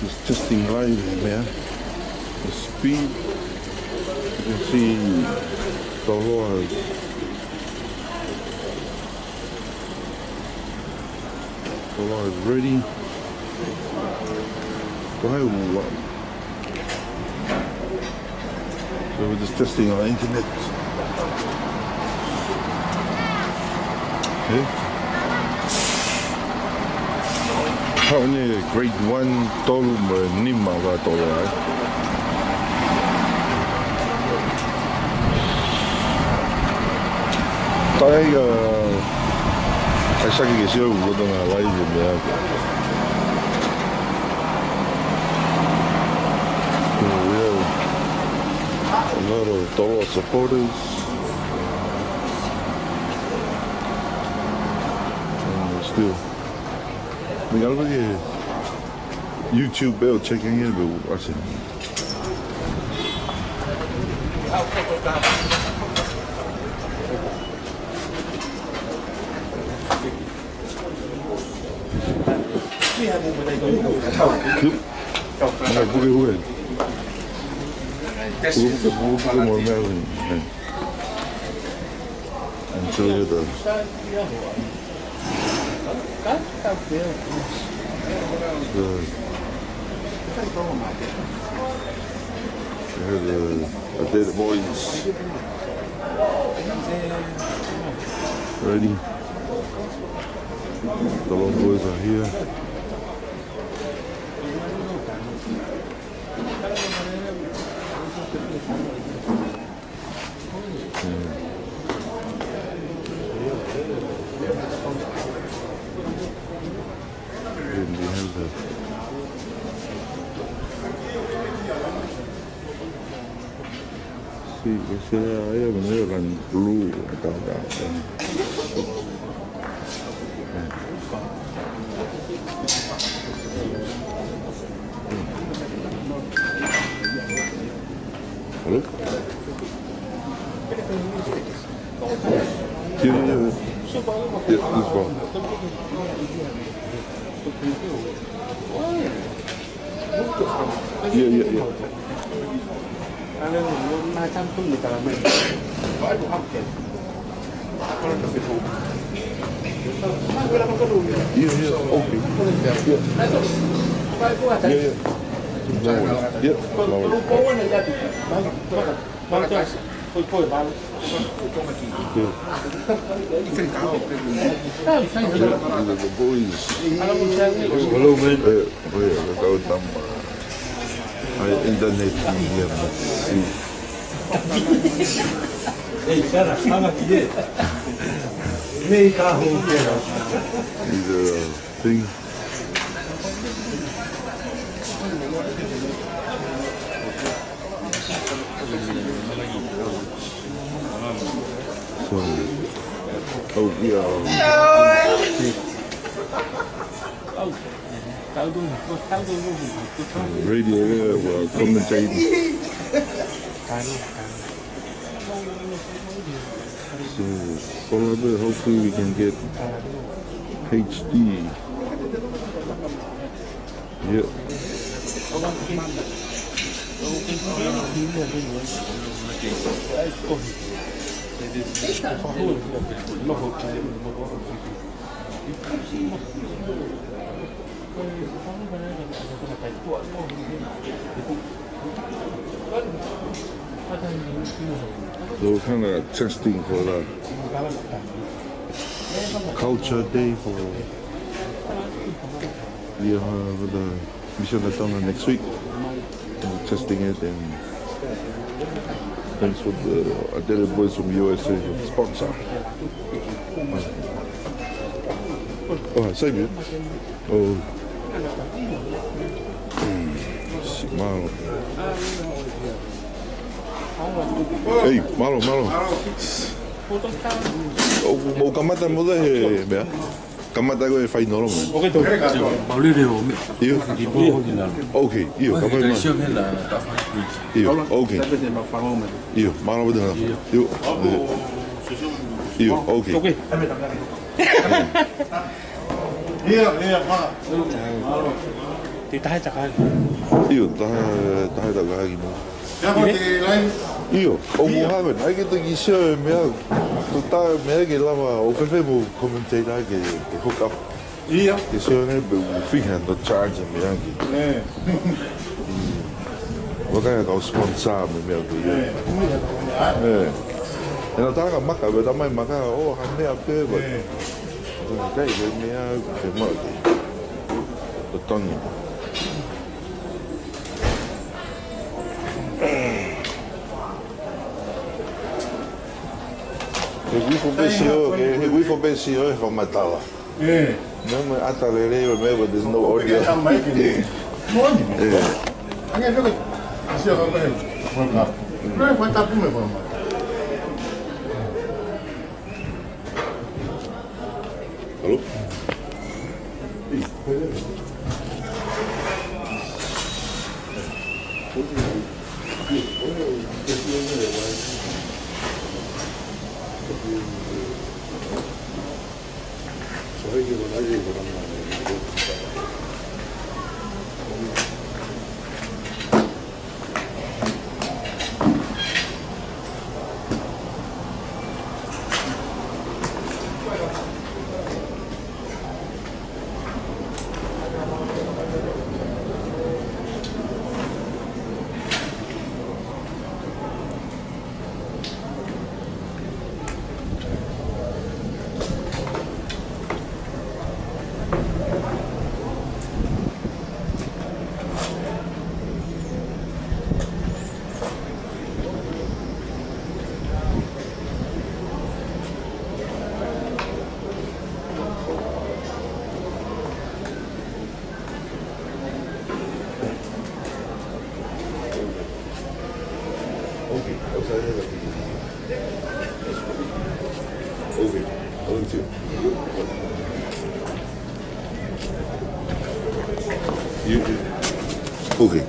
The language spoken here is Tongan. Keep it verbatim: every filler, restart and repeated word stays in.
Just testing live there. The speed. You can see the laws. All right, ready. Go ahead. So we're just testing our internet. Okay. How many grade one, tolu, mo e nima ʻoku tolo ai? Tae, uh, ʻAisake ke sio ʻoku lolotonga live e meʻa. So we have a lot of Toloa supporters. Uh, still. Meʻa lava ke YouTube ʻo checking in, but I said, Puke, puke. Puke, puke, puke, puke. And so you have the, the, you have the, the dead boys. Ready? The long boys are here. Sí, ese era, era, era blue, acá, acá. Hello? Yeah, yeah, yeah. Yeah, this one. Yeah, yeah, yeah. Yeah, yeah, okay. Yeah, yeah. No worries. Yeah, no worries. Yeah. The, the boys. Hello, man. Uh, Oh, yeah, without them, uh, I internet here, but see. Hey, Sarah, how much is it? Me, Kahu, Kera. Is a thing. So, oh, yeah. Radio there, uh, commentating. So, Kolaba, hopefully we can get H D. Yeah. So we're kind of testing for the culture day for the, uh, for the Mission of Tonga next week. And testing it and thanks for the, uh, Adelaide boys from U S A sponsor. Oh, thank you. Oh. Mm, si, mālō. Ei, mālō, mālō. ʻOku mou kamata mo e he meʻa? Kamata ko e fainolo mo. Okay, to. ʻIo. Okay, ʻio, kamata mai. ʻIo, okay. ʻIo, mālō. ʻIo. ʻIo, ok. Ok. ʻIo, ʻio, ma. Te taha e takahaki. ʻIo, taha, taha e takahaki mo. Ia ko te lai. ʻIo, ʻoku hanga, ʻai ke te kiʻi sio e meʻa, ko e taha e meʻa ke lava ʻo fēfē mo commentator ke, ke hook up. ʻIo. Ke sio ange pe ʻoku fiha ʻo charge e meʻa ki. ʻE. ʻOku ʻikai ke kau sponsor mo e meʻa ko ia. ʻE. ʻE. ʻE na taka maka, pe tamai maka, ʻo ha meʻa pē, pe. ʻE. ʻOku ʻikai ke meʻa, ke maka. Ko Tongi. He wifo pē sio, he, he wifo pē sio, he fakamatala. ʻE. Meʻa mai ʻata lelei ʻo meʻa, but there's no audio. Moʻoni. ʻE. Ange toki. Sio ka pē. Moka. Meʻa fai tapu me fai mai. Hello? Okay.